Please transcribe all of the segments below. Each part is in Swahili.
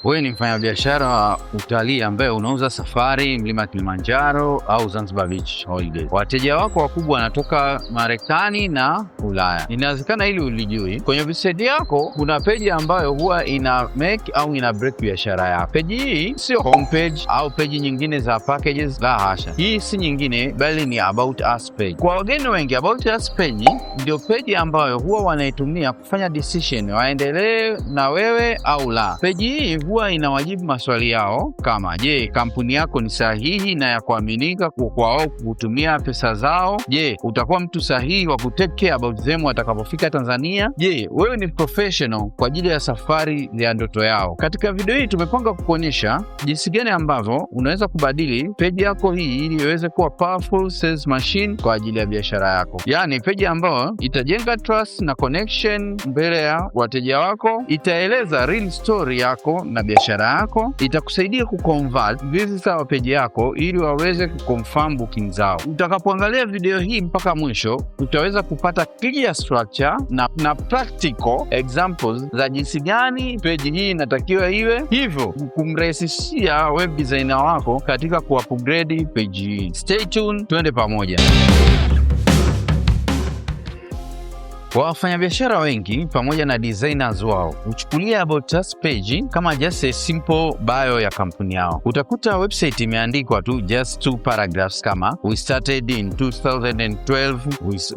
Wewe ni mfanyabiashara wa utalii ambaye unauza safari mlima Kilimanjaro au Zanzibar Beach Holiday. Wateja wako wakubwa wanatoka Marekani na Ulaya. Inawezekana hili ulijui. Kwenye website yako kuna peji ambayo huwa ina make au ina break biashara yako. Peji hii sio homepage au peji nyingine za packages, la hasha. Hii si nyingine bali ni About Us page. Kwa wageni wengi, About Us page ndio peji ambayo huwa wanaitumia kufanya decision waendelee na wewe au la. Peji hii huwa inawajibu maswali yao kama: je, kampuni yako ni sahihi na ya kuaminika kwa wao kutumia pesa zao? Je, utakuwa mtu sahihi wa kutake care about them watakapofika Tanzania? Je, wewe ni professional kwa ajili ya safari ya ndoto yao? Katika video hii tumepanga kukuonyesha jinsi gani ambavyo unaweza kubadili peji yako hii ili iweze kuwa powerful sales machine kwa ajili ya biashara yako, yaani peji ambayo itajenga trust na connection mbele ya wateja wako, itaeleza real story yako na biashara yako, itakusaidia kuconvert visitor wa peji yako ili waweze kuconfirm booking zao. Utakapoangalia video hii mpaka mwisho, utaweza kupata clear structure na practical examples za jinsi gani peji hii inatakiwa iwe, hivyo kumrahisishia web designer wako katika kuupgrade peji hii. Stay tuned, twende pamoja. Wafanyabiashara wengi pamoja na designers wao huchukulia About Us page kama just a simple bio ya kampuni yao. Utakuta website imeandikwa tu just two paragraphs kama "We started in 2012,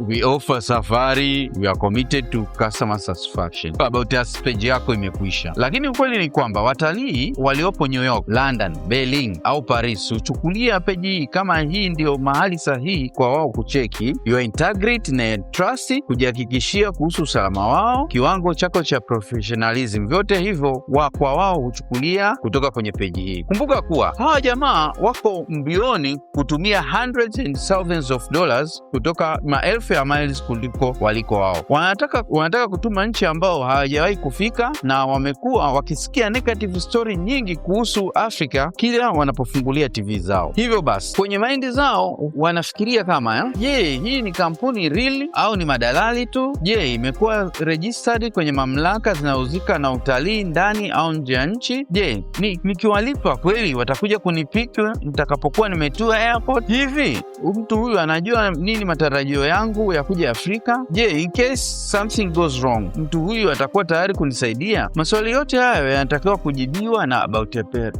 we offer safari, we are committed to customer satisfaction." About Us page yako imekwisha. Lakini ukweli ni kwamba watalii waliopo New York, London, Berlin au Paris huchukulia peji hii kama hii ndio mahali sahihi kwa wao kucheki your integrity na trust, kujihakikishia kuhusu usalama wao, kiwango chako cha professionalism, vyote hivyo kwa wao huchukulia kutoka kwenye peji hii. Kumbuka kuwa hawa jamaa wako mbioni kutumia hundreds and thousands of dollars kutoka maelfu ya miles kuliko waliko wao. Wanataka kutuma nchi ambao hawajawahi kufika na wamekuwa wakisikia negative story nyingi kuhusu Afrika kila wanapofungulia TV zao. Hivyo basi kwenye mind zao wanafikiria kama, je, hii ni kampuni real au ni madalali tu? Je, imekuwa registered kwenye mamlaka zinazohusika na utalii ndani au nje ya nchi? Je, nikiwalipa kweli watakuja kunipick nitakapokuwa nimetua airport? Hivi mtu huyu anajua nini matarajio yangu ya kuja Afrika? Je, in case something goes wrong, mtu huyu atakuwa tayari kunisaidia? Maswali yote hayo yanatakiwa kujibiwa na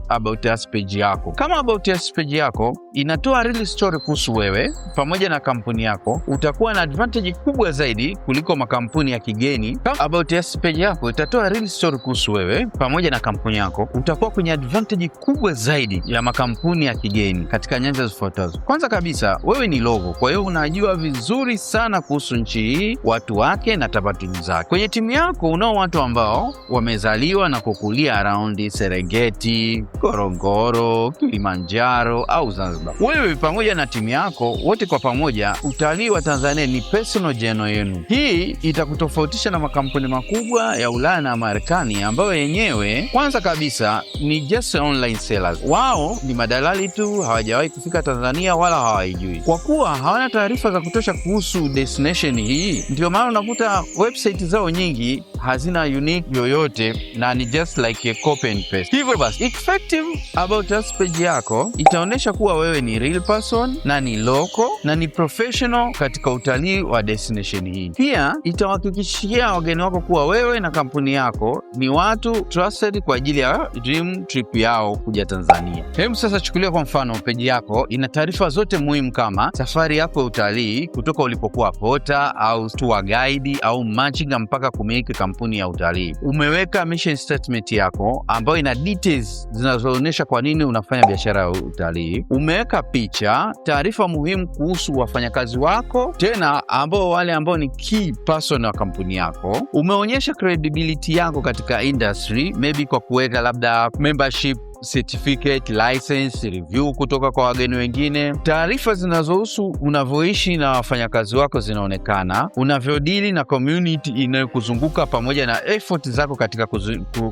About Us page yako. Kama About Us page yako inatoa real story kuhusu wewe pamoja na kampuni yako, utakuwa na advantage kubwa zaidi kuliko makampuni ya kigeni. Kama About Us page yako itatoa real story kuhusu wewe pamoja na kampuni yako, utakuwa kwenye advantage kubwa zaidi ya makampuni ya kigeni katika nyanja zifuatazo. Kwanza kabisa, wewe ni local, kwa hiyo unajua vizuri sana kuhusu nchi hii, watu wake na tamaduni zake. Kwenye timu yako unao watu ambao wamezaliwa na kukulia around Serengeti, Ngorongoro, Kilimanjaro au Zanzibar. Wewe pamoja na timu yako wote kwa pamoja, utalii wa Tanzania ni personal journey yenu. Hii itakutofautisha na makampuni makubwa ya Ulaya na Marekani ambayo yenyewe kwanza kabisa ni just online sellers. Wao ni madalali tu, hawajawahi kufika Tanzania wala hawaijui. Kwa kuwa hawana taarifa za kutosha kuhusu destination hii, ndio maana unakuta website zao nyingi hazina unique yoyote na ni just like a copy and paste. Hivyo basi, effective About Us page yako itaonyesha kuwa wewe ni real person na ni local na ni professional katika utalii wa destination hii. Pia itawahakikishia wageni wako kuwa wewe na kampuni yako ni watu trusted kwa ajili ya dream trip yao kuja Tanzania. Hebu sasa chukulia kwa mfano peji yako ina taarifa zote muhimu kama safari yako ya utalii kutoka ulipokuwa porter au tour guide au machinga mpaka kumiliki kampuni ya utalii. Umeweka mission statement yako ambayo ina details zinazoonyesha kwa nini unafanya biashara ya utalii. Umeweka picha, taarifa muhimu kuhusu wafanyakazi wako, tena ambao wale ambao ni key person wa kampuni yako. Umeonyesha credibility yako katika industry, maybe kwa kuweka labda membership Certificate, license, review kutoka kwa wageni wengine. Taarifa zinazohusu unavyoishi na wafanyakazi wako zinaonekana, unavyodili na community inayokuzunguka pamoja na effort zako katika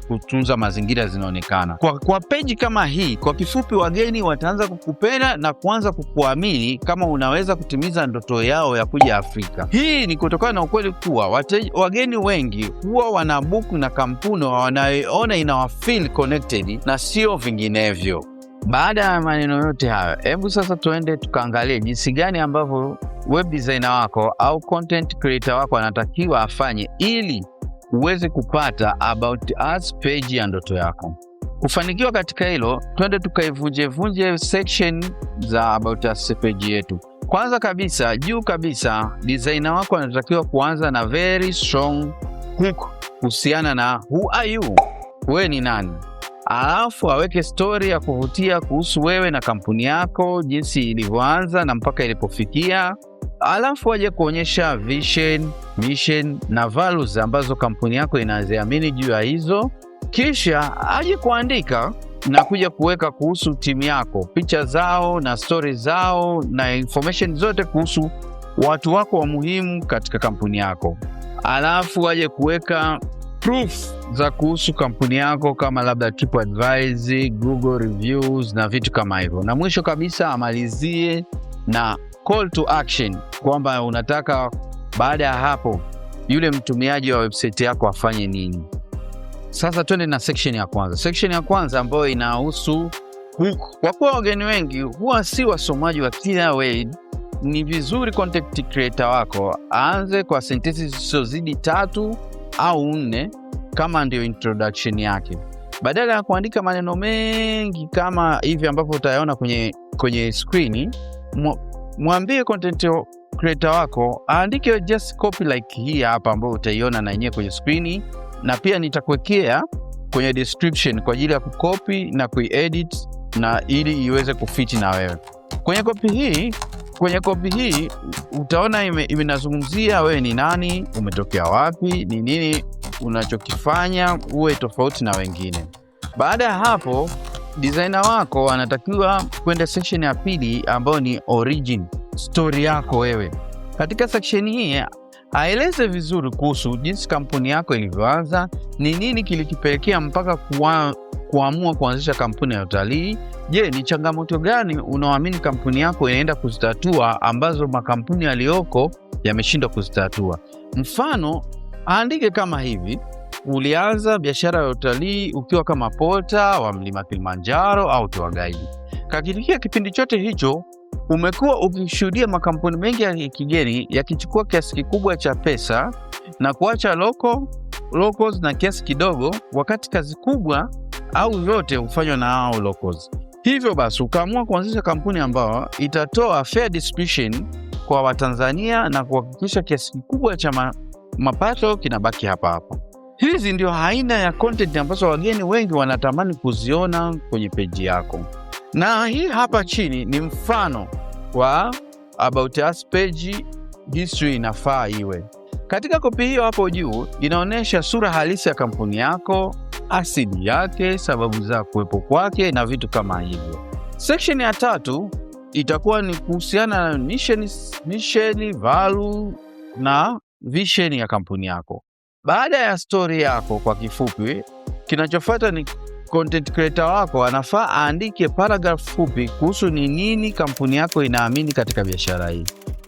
kutunza mazingira zinaonekana. Kwa page kama hii, kwa kifupi, wageni wataanza kukupenda na kuanza kukuamini kama unaweza kutimiza ndoto yao ya kuja Afrika. Hii ni kutokana na ukweli kuwa wageni wengi huwa wanabook na kampuni wanayoona inawafeel connected na sio vinginevyo. Baada ya maneno yote hayo, hebu sasa tuende tukaangalie jinsi gani ambavyo web designer wako au content creator wako anatakiwa afanye ili uweze kupata about us page ya ndoto yako. Kufanikiwa katika hilo, twende tukaivunjevunje section za about us page yetu. Kwanza kabisa, juu kabisa, designer wako anatakiwa kuanza na very strong hook kuhusiana na who are you, wewe ni nani, alafu aweke story ya kuvutia kuhusu wewe na kampuni yako, jinsi ilivyoanza na mpaka ilipofikia. Alafu aje kuonyesha vision, mission na values ambazo kampuni yako inaziamini juu ya hizo. Kisha aje kuandika na kuja kuweka kuhusu timu yako, picha zao na stori zao na information zote kuhusu watu wako wa muhimu katika kampuni yako. Alafu aje kuweka proof za kuhusu kampuni yako kama labda TripAdvisor, Google reviews na vitu kama hivyo. Na mwisho kabisa amalizie na call to action kwamba unataka baada ya hapo yule mtumiaji wa website yako afanye nini. Sasa twende na section ya kwanza. Section ya kwanza ambayo inahusu hook. Kwa kuwa wageni wengi huwa si wasomaji wa kila word, ni vizuri content creator wako aanze kwa sentensi zisizozidi tatu au nne kama ndio introduction yake, badala ya kuandika maneno mengi kama hivi ambavyo utayaona kwenye screen. Mwambie content creator wako aandike just copy like hii hapa ambayo utaiona na yenyewe kwenye screen, na pia nitakuwekea kwenye description kwa ajili ya kucopy na kuiedit na ili iweze kufiti na wewe. Kwenye copy hii utaona inazungumzia wewe ni nani, umetokea wapi, ni nini unachokifanya uwe tofauti na wengine. Baada ya hapo, designer wako anatakiwa kwenda section ya pili ambayo ni origin story yako wewe. Katika section hii aeleze vizuri kuhusu jinsi kampuni yako ilivyoanza, ni nini kilikipelekea mpaka kuamua kuanzisha kampuni ya utalii. Je, ni changamoto gani unaoamini kampuni yako inaenda kuzitatua ambazo makampuni yaliyoko yameshindwa kuzitatua? Mfano, aandike kama hivi: ulianza biashara ya utalii ukiwa kama pota wa mlima Kilimanjaro au tour guide. Katika kipindi chote hicho umekuwa ukishuhudia makampuni mengi ya kigeni yakichukua kiasi kikubwa cha pesa na kuacha locals na kiasi kidogo, wakati kazi kubwa au vyote hufanywa na hao locals. Hivyo basi ukaamua kuanzisha kampuni ambayo itatoa fair distribution kwa Watanzania na kuhakikisha kiasi kikubwa cha mapato kinabaki hapa hapa. Hizi ndio aina ya content ambazo wageni wengi wanatamani kuziona kwenye peji yako, na hii hapa chini ni mfano wa about us page history inafaa iwe. Katika copy hiyo hapo juu inaonyesha sura halisi ya kampuni yako, asili yake, sababu za kuwepo kwake na vitu kama hivyo. Section ya tatu itakuwa ni kuhusiana na mission, value na vision ya kampuni yako. Baada ya story yako kwa kifupi, kinachofuata ni content creator wako anafaa aandike paragraph fupi kuhusu ni nini kampuni yako inaamini katika biashara hii.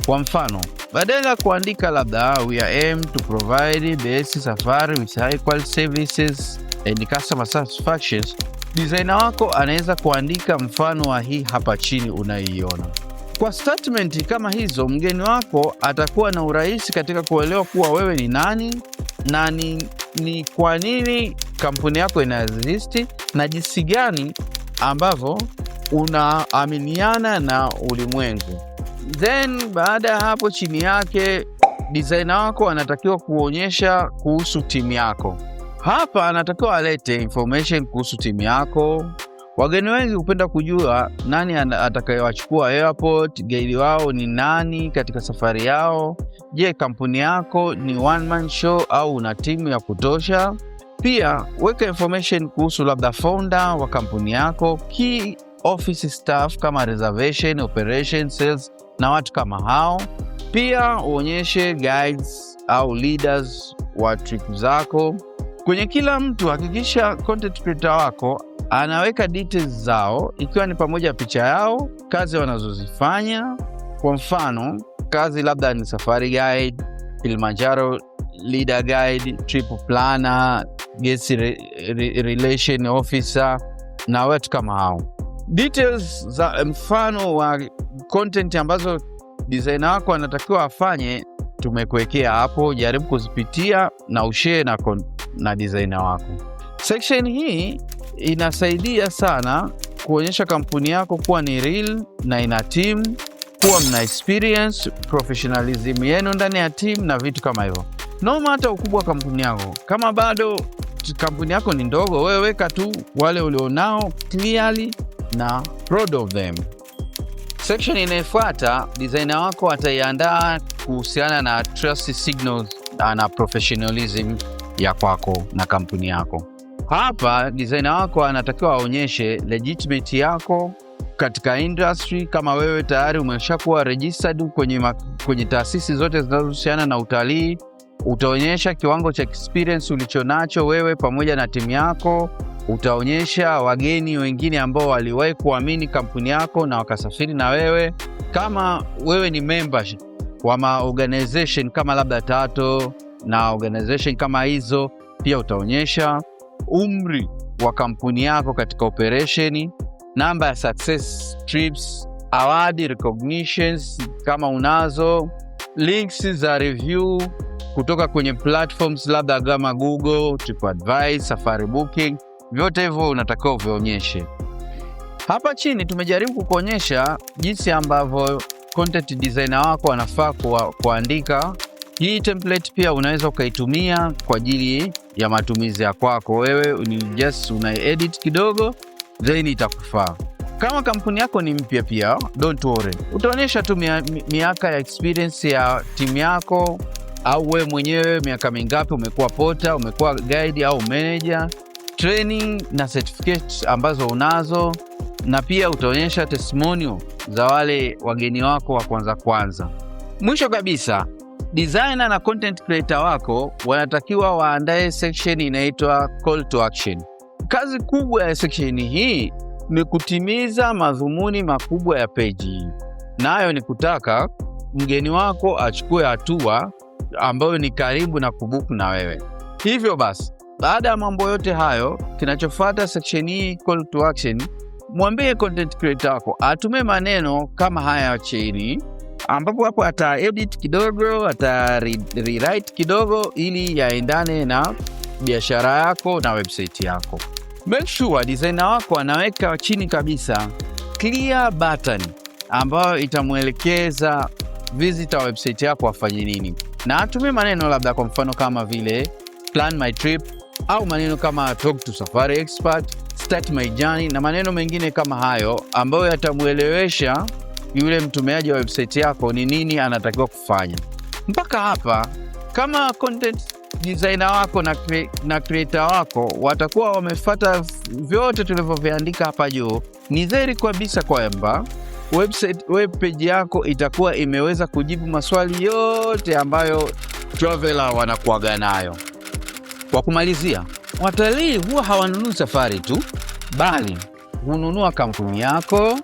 Kwa mfano, badala ya kuandika labda "we are aim to provide best safari with high quality services and customer satisfaction", designer wako anaweza kuandika mfano wa hii hapa chini unaiona. Kwa statement kama hizo, mgeni wako atakuwa na urahisi katika kuelewa kuwa wewe ni nani na ni kwa nini kampuni yako ina exist na jinsi gani ambavyo unaaminiana na ulimwengu. Then baada ya hapo, chini yake designer wako anatakiwa kuonyesha kuhusu timu yako. Hapa anatakiwa alete information kuhusu timu yako. Wageni wengi hupenda kujua nani atakayewachukua airport, guide wao ni nani katika safari yao. Je, kampuni yako ni one man show au una timu ya kutosha? Pia weka information kuhusu labda founder wa kampuni yako, key office staff kama reservation, operation, sales na watu kama hao. Pia uonyeshe guides au leaders wa trip zako. Kwenye kila mtu, hakikisha content creator wako anaweka details zao, ikiwa ni pamoja picha yao, kazi wanazozifanya. Kwa mfano, kazi labda ni safari guide, Kilimanjaro leader guide, trip planner, guest relation officer na watu kama hao. Details za mfano wa content ambazo designer wako anatakiwa afanye tumekuwekea hapo, jaribu kuzipitia na ushare na designer wako. Section hii inasaidia sana kuonyesha kampuni yako kuwa ni real na ina team, kuwa mna experience, professionalism yenu ndani ya team na vitu kama hivyo. No matter ukubwa wa kampuni yako, kama bado kampuni yako ni ndogo, wewe weka tu wale ulionao clearly na proud of them. Section inayofuata designer wako ataiandaa kuhusiana na trust signals na professionalism ya kwako na kampuni yako. Hapa designer wako anatakiwa aonyeshe legitimate yako katika industry, kama wewe tayari umeshakuwa registered kwenye taasisi zote zinazohusiana na utalii, utaonyesha kiwango cha experience ulichonacho wewe pamoja na timu yako. Utaonyesha wageni wengine ambao waliwahi kuamini kampuni yako na wakasafiri na wewe. Kama wewe ni member wa ma organization kama labda TATO na organization kama hizo, pia utaonyesha umri wa kampuni yako katika operation, namba ya success trips, award recognitions kama unazo, links za review kutoka kwenye platforms labda kama Google, TripAdvisor, Safari Booking, vyote hivyo unatakiwa uvionyeshe. Hapa chini tumejaribu kukuonyesha jinsi ambavyo content designer wako anafaa kuandika. Hii template pia unaweza ukaitumia kwa ajili ya matumizi ya kwako wewe, ni just una edit kidogo then itakufaa. Kama kampuni yako ni mpya pia, don't worry, utaonyesha tu miaka ya experience ya timu yako au wewe mwenyewe miaka mingapi umekuwa porter, umekuwa guide au manager, training na certificates ambazo unazo, na pia utaonyesha testimonial za wale wageni wako wa kwanza kwanza. Mwisho kabisa, designer na content creator wako wanatakiwa waandae section inaitwa call to action. Kazi kubwa ya section hii ni kutimiza madhumuni makubwa ya page hii, nayo ni kutaka mgeni wako achukue hatua ambayo ni karibu na kubook na wewe. Hivyo basi, baada ya mambo yote hayo, kinachofuata section hii call to action, mwambie content creator wako atumie maneno kama haya chini, ambapo hapo ata edit kidogo, ata rewrite kidogo ili yaendane na biashara yako na website yako. Make sure designer wako anaweka chini kabisa clear button ambayo itamwelekeza visitor website yako afanye nini, na atumie maneno labda kwa mfano kama vile "plan my trip" au maneno kama "talk to safari expert", "start my journey" na maneno mengine kama hayo ambayo yatamwelewesha yule mtumiaji wa website yako ni nini anatakiwa kufanya. Mpaka hapa, kama content designer wako na creator wako watakuwa wamefuata vyote tulivyoviandika hapa juu, ni dhahiri kabisa kwamba web page yako itakuwa imeweza kujibu maswali yote ambayo traveler wanakuaga nayo. Kwa kumalizia, watalii huwa hawanunui safari tu, bali hununua kampuni yako,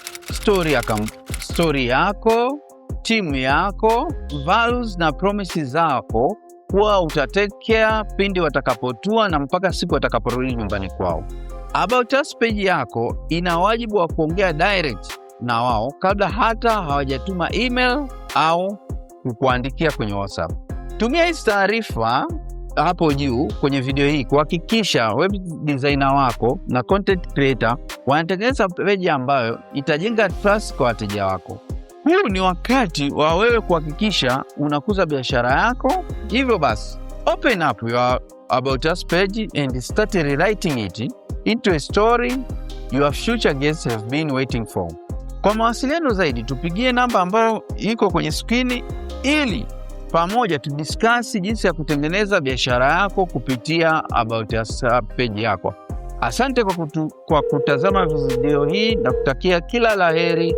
story yako, timu yako, values na promises zako huwa utatake care pindi watakapotua na mpaka siku watakaporudi nyumbani kwao. About Us page yako ina wajibu wa kuongea direct na wao kabla hata hawajatuma email au kukuandikia kwenye WhatsApp. Tumia hizi taarifa hapo juu kwenye video hii kuhakikisha web designer wako na content creator wanatengeneza page ambayo itajenga trust kwa wateja wako. Huu ni wakati wa wewe kuhakikisha unakuza biashara yako. Hivyo basi, open up your About Us page and start rewriting it into a story your future guests have been waiting for. Kwa mawasiliano zaidi, tupigie namba ambayo iko kwenye skrini ili Pamoja tudiscuss jinsi ya kutengeneza biashara yako kupitia About Us page yako. Asante kwa kutazama video hii na kutakia kila laheri.